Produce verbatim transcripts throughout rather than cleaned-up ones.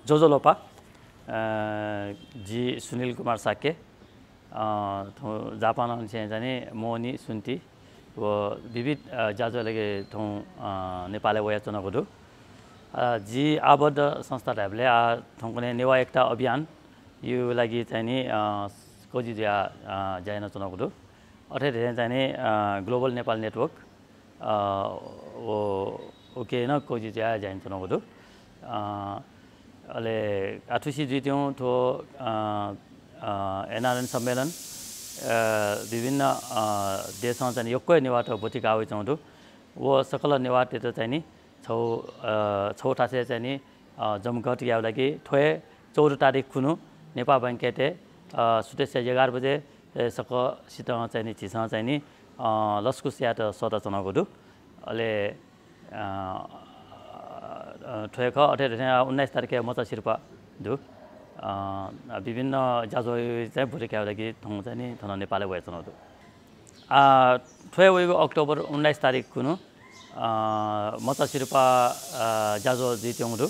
ज्वजलपा। अ, जि सुनिल कुमार शाक्य। अ, थौं जापानंनिसें चाहिँ नि मोहनी, सुन्ती व विविध, अ, ज्याझ्वःया लागि थौं, अ, नेपालय् वयाच्वनागु दु। अ, जि आबद्ध संस्था धायेबलय् आः थौंकन्हय् नेवाः एकता अभियानया लागि चाहिँ नि, अ, कजि जुयाः, अ, ज्या यानाच्वनागु दु। अथे धइथें चाहिँ नि, अ, Global Nepal Network, अ, व, उकी नं कजि जुयाः ज्या यानाच्वनागु दु। अ, अले आः थुसी जुइत्यंगु थ्व, अ, अ, एनआरएन सम्मेलन, अ, विभिन्न, अ, देशं चाहिँ नि यक्व नेवाःत ब्वति काः वयाच्वंगु दु। व सकल नेवाःतय्त चाहिँ नि छगू, अ, छगू थासय् चाहिँ नि, अ, जमघट यायेगु लागि थ्व हे चौध तारिख कुन्हु नेपाः बैंक्वेटय्, अ, सुथसिया एघार बजे, ए, सकसितं चाहिँ नि झीसं चाहिँ नि, अ, लसकुस यायेत सःताच्वनागु दु। अले, अ, अ, थ्व हे खः, अथे धइथें उन्नाइस तारिखय् मचा सिरपाः दु। अ, विभिन्न ज्याझ्वः चाहिँ ब्वति कायेगु लागि थौं चाहिँ नि थन नेपालय् वयाच्वनागु दु। आ, थ्व हे वइगु अक्टोबर उन्नाइस तारिख कुन्हु, अ, मचा सिरपाः, अ, ज्याझ्वः जुइत्यंगु दु।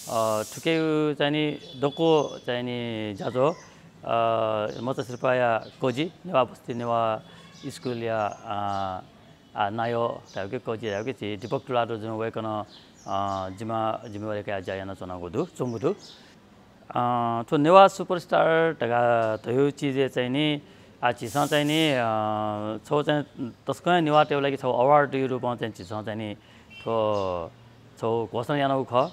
अ, थुकिया चाहिँ नि दक्व चाहिँ नि ज्याझ्वः, अ, मचा सिरपाःया कजि, नेवाः बस्ती नेवाः स्कुलया, अ, आ, नायः धायेगु कि कजि धायेगु कि झी दीपक तुलाधरजुं वय्कलं, अ, जिम्मा, जिम्मेवारी कयाः ज्या यानाच्वनागु दु, च्वंगु दु। अ, थ्व नेवाः superstar धकाः धयागु चिजय् चाहिँ नि, आ, झीसं चाहिँ नि, अ, छगू चाहिँ तसकं नेवाःतय्गु लागि छगू award-या रूपं चाहिँ झीसं चाहिँ नि थ्व छगू घोषणा यानागु खः।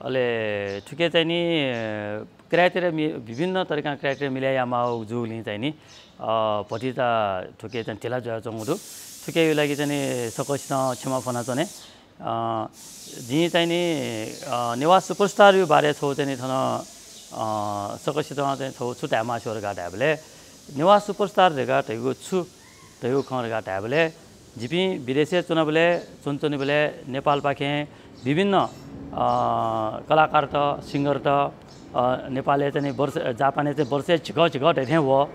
अले थुकी चाहिँ नि criteria मि-, विभिन्न तरिकां criteria मिले यायेमाःगु जूगुलिं चाहिँ नि, अ, भतिचा थुकी चाहिँ ढिला जुयाच्वंगु दु। थुकिया लागि चाहिँ नि सकसितं क्षमा फ्वनाच्वने। अ, जिं चाहिँ नि, अ, नेवाः superstar-या बारे छगू चाहिँ नि थन, अ, सकसितं चाहिँ छगू छु धायेमास्ति वः धकाः धायेबलय् नेवाः superstar धकाः धयागु छु धयागु खँ धकाः धायेबलय् जिपिं विदेशय् च्वनाबलय्, च्वनाच्वनाबलय् नेपालपाखें विभिन्न, अ, कलाकारत, singer-त, अ, नेपालय् चाहिँ नि वर्ष, जापानय् चाहिँ वर्षय् झिकः झिकः धइथें वः।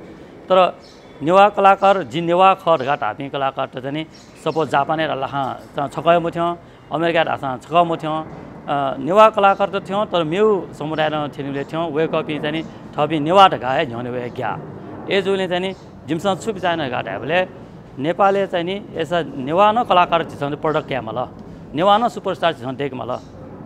तर नेवाः कलाकार, जि नेवाः खः धकाः धाःपिं कलाकारत चाहिँ नि suppose जापानय् धाःसां छकः हे मथ्यं, अमेरिकाय् धाःसां छकः मथ्यं, अ, नेवाः कलाकारत थ्यं, तर मेगु समुदायं थ्यनीबलय् थ्यं, वय्कःपिं चाहिँ नि थःपिं नेवाः धकाः हे न्ह्यःने वये ग्याः। अय्जूगुलिं चाहिँ नि जिमिसं छु बिचाः याना धकाः धायेबलय् नेपालय् चाहिँ नि अय्सा नेवाः नं कलाकार झीसं product यायेमाल, नेवाः नं superstar झीसं दय्केमाल।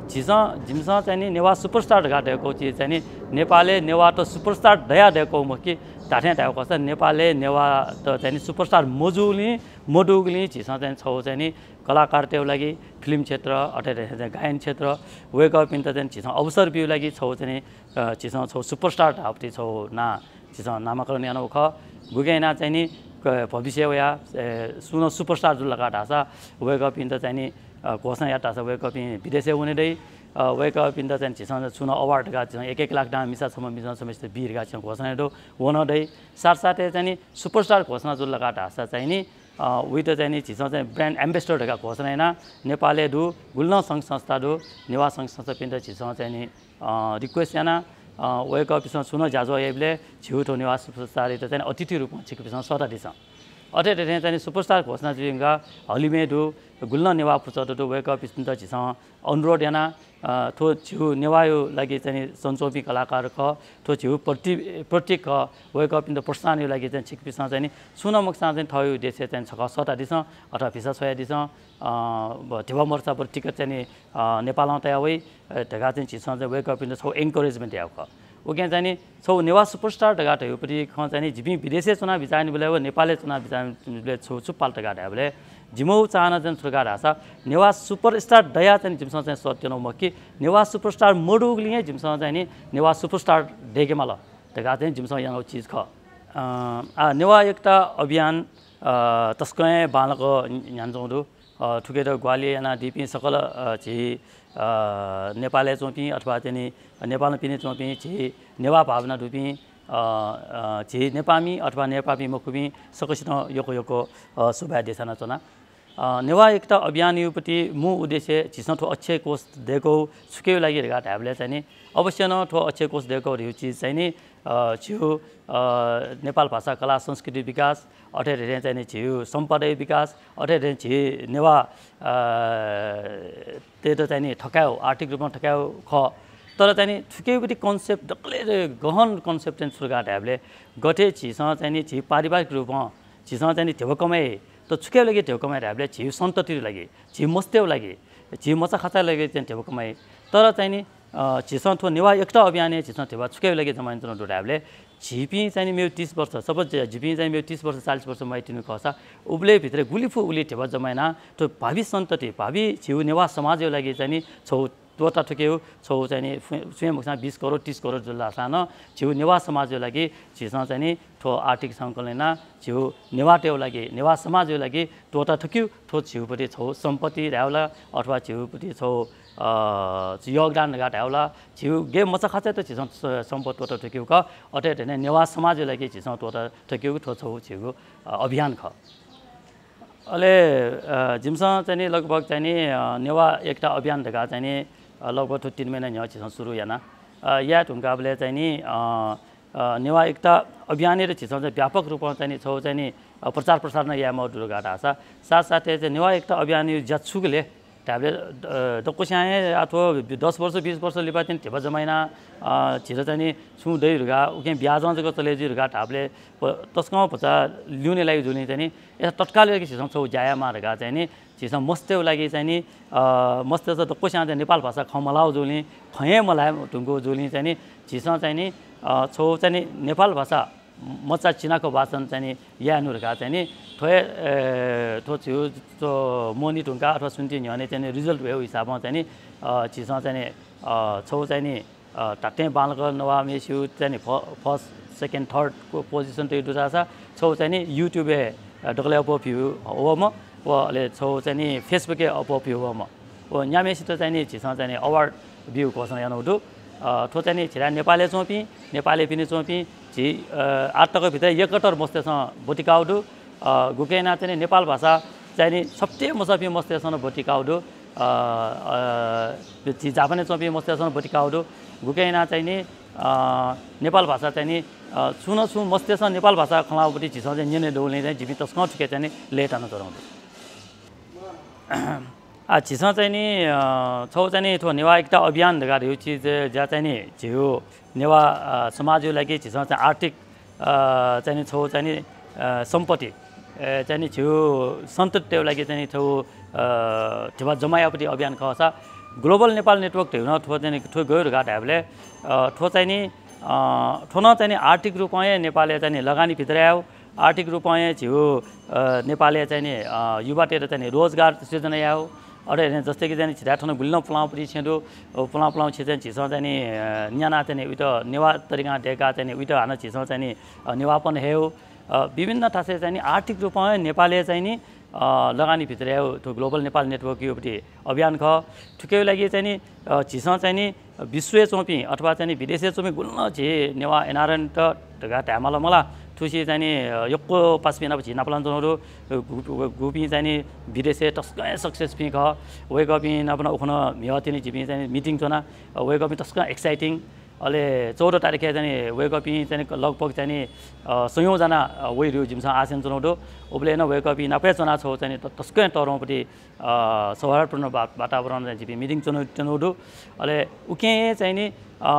झीसं, जिमिसं चाहिँ नि नेवाः superstar धकाः धयागु चिज चाहिँ नि नेपालय् नेवाःत superstar धयाः धयागु मखु कि, धात्थें धायेगु खःसा नेपालय् नेवाःत चाहिँ नि superstar मजूगुलिं, मदुगुलिं झीसं चाहिँ छगू चाहिँ नि कलाकारतय्गु लागि film क्षेत्र, अथे धइथें चाहिँ गायन क्षेत्र, वय्कःपिन्त चाहिँ झीसं अवसर बीगु लागि छगू चाहिँ नि, अ, झीसं छगू superstar धाःगु पति छगू नां झीसं नामाकरण यानागु खः। गुकिं यानाः चाहिँ नि क-, भविष्यय् वयाः, ए, सुं नं superstar जुल धकाः धाःसा वय्कःपिन्त चाहिँ नि, अ, घोषणा यात धाःसा वय्कःपिं विदेशय् वने दइ। अ, वय्कःपिन्त चाहिँ झीसं छुं नं award धकाः झीसं एक एक लाख दां मिसा छम्ह मिसा छम्हसित बी धकाः झीसं घोषणा यात, वन दइ। साथसाथै चाहिँ नि superstar घोषणा जुल धकाः धाःसा चाहिँ नि, अ, वइत चाहिँ नि झीसं चाहिँ brand ambassador धकाः घोषणा यानाः नेपालय् दु गुलि नं संघ संस्था दु, नेवाः संघ संस्थापिन्त झीसं चाहिँ नि, अ, request यानाः, अ, वय्कःपिन्सं छुं नं ज्याझ्वः याइबलय् झीगु थ्व नेवाः superstar-यात चाहिँ नि अतिथि रूपं छिकपिन्सं सःतादिसँ। अथे धइथें चाहिँ नि superstar घोषणा जुइधुंकाः हलिमय् दु गुलि नं नेवाः पुचःत दु, वय्कःपिन्त झीसं अनुरोध यानाः, अ, थ्व झीगु नेवाःया लागि चाहिँ नि च्वनाच्वंपिं कलाकार खः, थ्व झीगु प्रति-, प्रतीक खः, वय्कःपिन्त प्रोत्साहनया लागि चाहिँ छिकपिन्सं चाहिँ नि छुं नं मखुसां चाहिँ थःगु देशय् चाहिँ नि छकः सःतादिसँ अथवा visa छ्वयादिसँ, अ, ब-, धिबा मदुसा बरु ticket चाहिँ नि, अ, नेपालं तया वइ, अ, धकाः चाहिँ झीसं चाहिँ वय्कःपिन्त छगू encouragement याःगु खः। उकिं चाहिँ नि छगू नेवाः superstar धकाः धयागु पति खँ चाहिँ नि जिपिं विदेशय् च्वनाः बिचाः यानाबलय् व नेपालय् च्वनाः बिचाः यानाबलय् छगू छु पाल धकाः धायेबलय् जिमिगु चाहना चाहिँ छु धकाः धाःसा नेवाः superstar दयाः चाहिँ नि जिमिसं चाहिँ सःताच्वनागु मखु कि, नेवाः superstar मदुगुलिं हे जिमिसं चाहिँ नि नेवाः superstar दय्केमाल धकाः चाहिँ जिमिसं यानागु चिज खः। अ, आ, नेवाः एकता अभियान, अ, तसकं हे बांलाक न्ह्यानाच्वंगु दु। अ, थुकियात ग्वाहालि यानादीपिं सकल, अ, झी, अ, नेपालय् च्वंपिं अथवा चाहिँ नि नेपालं पिने च्वंपिं झी नेवाः भावना दुपिं, अ, अ, झी नेपाःमि अथवा नेपाःमि मखुपिं सकसितं यक्व यक्व, अ, सुभाय् देछानाच्वना। अ, नेवाः एकता अभियानया पति मू उद्देश्य झीसं थ्व अक्षय कोष दय्कूगु छुकिया लागि धकाः धायेबलय् चाहिँ नि अवश्य नं थ्व अक्षय कोष दय्कूगु धयागु चिज चाहिँ नि, अ, झीगु, अ, नेपाल भाषा कला संस्कृति विकास, अथे धइथें चाहिँ नि झीगु सम्पदाया विकास, अथे धइथें झी नेवाः, अ, तय्त चाहिँ नि थकायेगु, आर्थिक रूपं थकायेगु खः। तर चाहिँ नि थुकियागु पति concept दकले गहन concept चाहिँ छु धकाः धायेबलय् गथे झीसं चाहिँ नि झी पारिवारिक रूपं झीसं चाहिँ नि ध्यबा कमाइ, तर छुकियागु लागि ध्यबा कमाइ धायेबलय् झी सन्ततिया लागि, झी मस्तय् लागि, झी मचाखाचाया लागि चाहिँ ध्यबा कमाइ। तर चाहिँ नि अ, झीसं थ्व नेवाः एकता अभियानय् झीसं ध्यबा छुकियागु लागि जमा यानाच्वनागु दु धायेबलय् झीपिं चाहिँ नि मेगु तीस वर्ष, suppose झीपिं चाहिँ मेगु तीस वर्ष, चालीस वर्ष मयातिनि खःसा उबलय् भित्र गुलि फु उलि ध्यबा जमा यानाः थ्व भावी सन्तति, भावी झीगु नेवाः समाजया लागि चाहिँ नि छगू त्वःता थुकियागु, छगू चाहिँ नि फु-, सुयां मखुसां बीस करोड, तीस करोड जुल धाःसां नं झीगु नेवाः समाजया लागि झीसं चाहिँ नि थ्व आर्थिक संकलन यानाः झीगु नेवाःतय् लागि, नेवाः समाजया लागि त्वःता थुकियागु थ्व झीगु पति छगू सम्पत्ति धायेबलय् अथवा झीगु पति छगू, अ, योगदान धकाः धायेबलय् झीगु गय् मचाखाचायात झीसं स-, सम्पत्ति त्वःता थुकियागु खः। अथे धइगु नेवाः समाजया लागि झीसं त्वःता थुकियागु थ्व छगू झीगु, अ, अभियान खः। अले, अ, जिमिसं चाहिँ नि लगभग चाहिँ नि, अ, नेवाः एकता अभियान धकाः चाहिँ नि, अ, लगभग थ्व तीन महिना न्ह्यः झीसं सुरु याना। अ, याये धुंकाबलय् चाहिँ नि, अ, अ, नेवाः एकता अभियानय् झीसं चाहिँ व्यापक रूपं चाहिँ नि छगू चाहिँ नि, अ, प्रचार प्रसार नं याये माःगु दु धकाः धाःसा, साथसाथै चाहिँ नेवाः एकता अभियानया ज्या छुगुले धायेबलय्, अ, दक्वस्यां हे आः थ्व दस वर्ष, बीस वर्ष लिपा चाहिँ ध्यबा जमा यानाः, अ, झीत चाहिँ नि छुं दइ धकाः, उकिं ब्याजं जक चले जुइ धकाः धायेबलय् प-, तसकं भचा ल्यूने लाइगु जूलिं चाहिँ नि, अय्‌सा तत्काल याके झीसं छगू ज्या यायेमाः धकाः चाहिँ नि, झीसं मस्तय् लागि चाहिँ नि, अ, मस्तय्‌सं दक्वस्यां चाहिँ नेपाल भाषा खँ मल्हाःगु जूलिं, खँ हे मल्हाये धुंकूगु जूलिं चाहिँ नि, झीसं चाहिँ नि, अ, छगू चाहिँ नि नेपाल भाषा मचा चिनाखँ वाचन चाहिँ नि याये नु धकाः चाहिँ नि थ्व हे, अ, थ्व झीगु थ्व मोहनी धुंकाः अथवा स्वन्ति न्ह्यःने चाहिँ नि result वयेगु हिसाबं चाहिँ नि, अ, झीसं चाहिँ नि, अ, छगू चाहिँ नि, अ, धात्थें बांलाक नवाःम्हय्‌सिगु चाहिँ नि फ-, first, second, third को position तयागु दु धाःसा छगू चाहिँ नि YouTube-य्, अ, दकलय् अप्वः view वःम्ह व अले छगू चाहिँ नि Facebook-य् अप्वः view वःम्ह व न्याम्हय्‌सित चाहिँ नि झीसं चाहिँ नि award बीगु घोषणा यानागु दु। अ, थ्व चाहिँ नि झीथाय् नेपालय् च्वंपिं, नेपालय् पिने च्वंपिं झी, अ, आठ तक भित्र एकहत्तर मस्तय्‌सं ब्वति काःगु दु। अ, गुकिं यानाः चाहिँ नि नेपाल भाषा चाहिँ नि सत्ते मसःपिं मस्तय्‌सं नं ब्वति काःगु दु। अ, अ, झी जापानय् च्वंपिं मस्तय्‌सं नं ब्वति काःगु दु। गुकिं यानाः चाहिँ नि, अ, नेपाल भाषा चाहिँ नि, अ, छुं न छुं मस्तय्‌सं नेपाल भाषा खँ ल्हाःगु पति झीसं चाहिँ न्यने दौलिं चाहिँ जिपिं तसकं थुके चाहिँ नि लय्‌ताना च्वनागु दु। आ, झीसं चाहिँ नि, अ, छगू चाहिँ नि थ्व नेवाः एकता अभियान धकाः धइगु चिज ज्या चाहिँ नि झीगु नेवाः, अ, समाजया लागि झीसं चाहिँ आर्थिक, अ, चाहिँ नि छगू चाहिँ नि, अ, सम्पत्ति, अ, चाहिँ नि झीगु सन्ततिया लागि चाहिँ नि छगू, अ, ध्यबा जमा यायेगु पति अभियान खःसा Global Nepal Network धइगु नं थ्व चाहिँ नि थ्व गय् धकाः धायेबलय्, अ, थ्व चाहिँ नि, अ, थ्व नं चाहिँ नि आर्थिक रूपं हे नेपालय् चाहिँ नि लगानी भित्र यायेगु, आर्थिक रूपं हे झीगु, अ, नेपालय् चाहिँ नि, अ, युवातय्‌त चाहिँ नि रोजगार सृजना यायेगु। अथे हे जस्तै कि चाहिँ नि झीथाय् थन गुलि नं पुलांगु पति छेँ दु, अ, पुलांगु पुलांगु छेँ चाहिँ झीसं चाहिँ नि, अ, न्यानाः चाहिँ नि उइत नेवाः तरिकां दय्‌काः चाहिँ नि उइत हानं झीसं चाहिँ नि, अ, नेवाःपन हयेगु। अ, विभिन्न थासय् चाहिँ नि आर्थिक रूपं हे नेपालय् चाहिँ नि, अ, लगानी भित्र यायेगु थ्व Global Nepal Network-या पति अभियान खः। थुकिया लागि चाहिँ नि, अ, झीसं चाहिँ नि विश्वय् च्वंपिं अथवा चाहिँ नि विदेशय् च्वंपिं गुलि नं झी नेवाः एनआरएनत धकाः धायेमाल मला, थुसी चाहिँ नि, अ, यक्व पासापिं नाप झी नापलानाच्वनागु दु। गु-, गु-, गुपिं चाहिँ नि विदेशय् तसकं हे success-पिं खः। वय्‌कःपिं नाप नं उखुन्हु म्हिगः तिनि जिपिं चाहिँ नि meeting च्वना। अ, वय्‌कःपिं तसकं exciting। अले चौध तारिखय् चाहिँ नि वय्‌कःपिं चाहिँ नि लगभग चाहिँ नि, अ, सयौँ जना, अ, वइ धइगु जिमिसं आशा यानाच्वनागु दु। उबलय् नं वय्‌कःपिं नाप हे च्वनाः छगू चाहिँ नि त-, तसकं हे तःधंगु पति, अ, सौहार्दपूर्ण वा-, वातावरणय् जिपिं meeting च्वनागु, च्वनागु दु। अले उकिं हे चाहिँ नि, अ,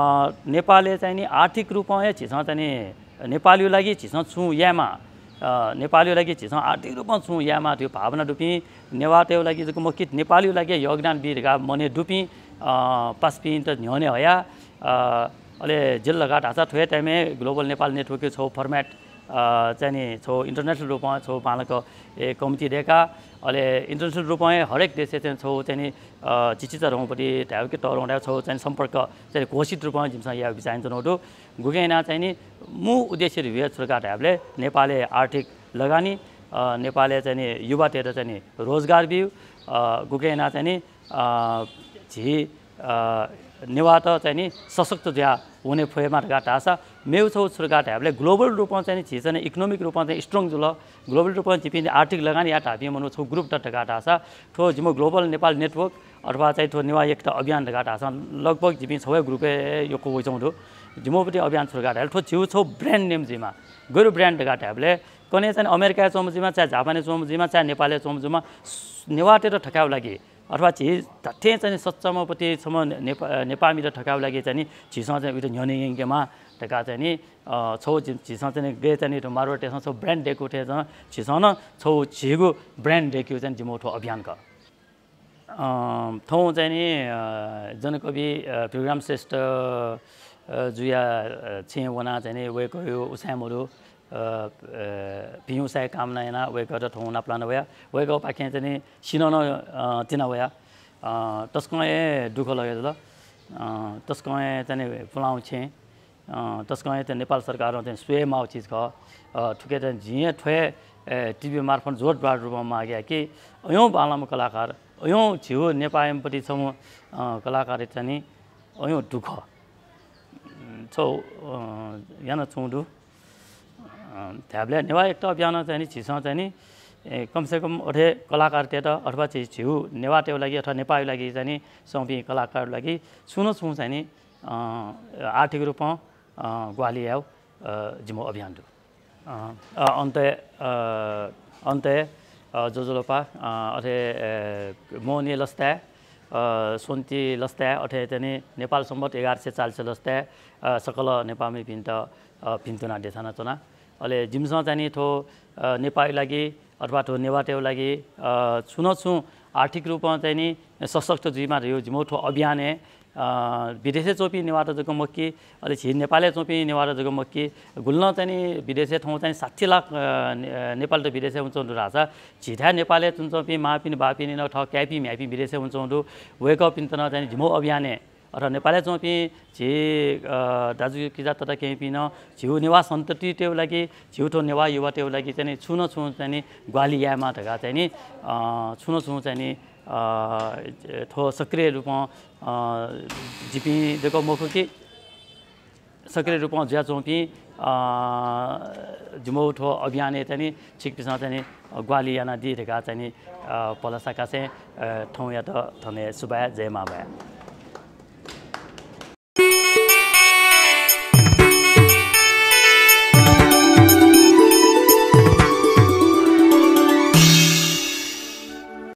नेपालय् चाहिँ नि आर्थिक रूपं हे झीसं चाहिँ नि नेपालया लागि झीसं छुं यायेमाः, अ, नेपालया लागि झीसं आर्थिक रूपं छुं यायेमाः धइगु भावना दुपिं, नेवाःतय् लागि जक मखु कि नेपालया लागि योगदान बी धकाः मनय् दुपिं, अ, पासापिन्त न्ह्यःने हयाः, अ, अले जिल्ला धकाः धाःसा थ्व हे time-य् Global Nepal Network-या छगू format, अ, चाहिँ नि छगू international रूपं छगू बांलाक, ए, committee दय्‌काः, अले international रूपं हे हरेक देशय् चाहिँ छगू चाहिँ नि, अ, चिचिचा धंगु पति धायेगु कि तःधंगु धायेगु छगू चाहिँ नि सम्पर्क चाहिँ नि घोषित रूपं जिमिसं यायेगु बिचाः यानाच्वनागु दु। गुकिं यानाः चाहिँ नि मू उद्देश्य धइगु छु धकाः धायेबलय् नेपालय् आर्थिक लगानी, अ, नेपालय् चाहिँ नि युवातय्‌त चाहिँ नि रोजगार बीगु, अ, गुकिं यानाः चाहिँ नि, अ, झी, अ, नेवाःत चाहिँ नि सशक्त जुयाः वने फयेमा धकाः धाःसा मेगु छगू छु धकाः धायेबलय् global रूपं चाहिँ नि झी चाहिँ नि economic रूपं चाहिँ strong जुल, global रूपं जिपिं आर्थिक लगानी याये धाःपिं मनू छगू group दत धकाः धाःसा थ्व जिमिगु Global Nepal Network अथवा चाहिँ थ्व नेवाः एकता अभियान धकाः धाःसा लगभग जिपिं छगू हे group-य् यक्व वइच्वंगु दु। जिमिगु पति अभियान छु धकाः धायेबलय् थ्व झीगु छगू brand name जुइमाः। गय् brand धकाः धायेबलय् कन्हय् चाहिँ नि अमेरिकाय् च्वंम्ह जुइमाः, चाहे जापानय् च्वंम्ह जुइमाः, चाहे नेपालय् च्वंम्ह जुइमाः, नेवाःतय्‌त थकायेगु लागि अथवा झी धात्थें चाहिँ नि सच्चाम्ह पति छम्ह नेपा-, नेपाःमित थकायेगु लागि चाहिँ नि झीसं चाहिँ उइत न्ह्यःने यंकेमाः धकाः चाहिँ नि, अ, छगू झी-, झीसं चाहिँ नि गय् चाहिँ नि थ्व मारवाडीतय्सं छगू brand दय्कूगु थें नं झीसं नं छगू झीगु brand दय्केगु चाहिँ नि जिमिगु थ्व अभियान खः। अ, थौं चाहिँ नि, अ, जनकवि, अ, भिखुराम श्रेष्ठ, अ, जुया, अ, छेँय् वनाः चाहिँ नि वय्कःया उसाँय् मदु, अ, अ, भिं उसाँय् कामना यानाः वय्कःयात थौं नापलाना वया। वय्कःपाखें चाहिँ नि सिन्हः नं, अ, तिना वया। अ, तसकं हे दुःख लगे जुल। अ, तसकं हे चाहिँ नि पुलांगु छेँ। अ, तसकं हे चाहिँ नेपाल सरकारं चाहिँ स्वयेमाःगु चिज खः। अ, थुके चाहिँ जिं हे थ्व हे, ए, TV मार्फत जोडदार रूपमा मागे कि अय् बांलाम्ह कलाकार, अय् झीगु नेपाःम्ह पति छम्ह, अ, कलाकार चाहिँ नि अय् दुःख छगू, अ, यानाच्वंगु दु। अ, धायेबलय् नेवाः एकता अभियानं चाहिँ नि झीसं चाहिँ नि, ए, कमसेकम अथे कलाकारतय्त अथवा झी-, झीगु नेवाःतय्गु लागि अथवा नेपाःया लागि चाहिँ नि च्वंपिं कलाकारया लागि छुं न छुं चाहिँ नि, अ, आर्थिक रूपं, अ, ग्वाहालि यायेगु, अ, जिमिगु अभियान दु। अ, अ, अन्तय्, अ, अन्तय्, अ, ज्वजलपा, अ, अथे, अ, मोहनी लसताय्, अ, स्वन्ति लसताय्, अथे चाहिँ नि नेपाल सम्बत एघार सय चालिस लसताय्, अ, सकल नेपाःमिपिन्त, अ, भिन्तुना देछानाच्वना। अले जिमिसं चाहिँ नि थ्व, अ, नेपाःया लागि अथवा थ्व नेवाःतय्गु लागि, अ, छुं न छुं आर्थिक रूपं चाहिँ नि सशक्त जुइमाः धइगु जिमिगु थ्व अभियानय्, अ, विदेशय् च्वंपिं नेवाःत जक मखु कि, अले झी नेपालय् च्वंपिं नेवाःत जक मखु कि, गुलिनं चाहिँ नि विदेशय् थौं चाहिँ साठी लाख, अ, ने-, नेपालीत विदेशय् वनाच्वंगु दु धाःसा, झीथाय् नेपालय् च्वनाच्वंपिं मांपिं बाःपिं नं थः काय्पिं म्ह्याय्पिं विदेशय् वनाच्वंगु दु। वय्कःपिन्त नं चाहिँ नि जिमिगु अभियानय् अथवा नेपालय् च्वंपिं झी, अ, दाजुकिजा तताकेहेँपिं नं झीगु नेवाः सन्ततितय्गु लागि, झीगु थ्व नेवाः युवातय्गु लागि चाहिँ नि छुं न छुं चाहिँ नि ग्वाहालि यायेमाः धकाः चाहिँ नि, अ, छुं न छुं चाहिँ नि, अ, थ्व सक्रिय रूपं, अ, जिपिं जक मखु कि, सक्रिय रूपं जुयाच्वंपिं, अ, जिमिगु थ्व अभियानय् चाहिँ नि छिकपिन्सं चाहिँ नि ग्वाहालि यानादी धकाः चाहिँ नि, अ, भलसा कासें, अ, थौंयात थन हे सुभाय्, जय मांभाय्।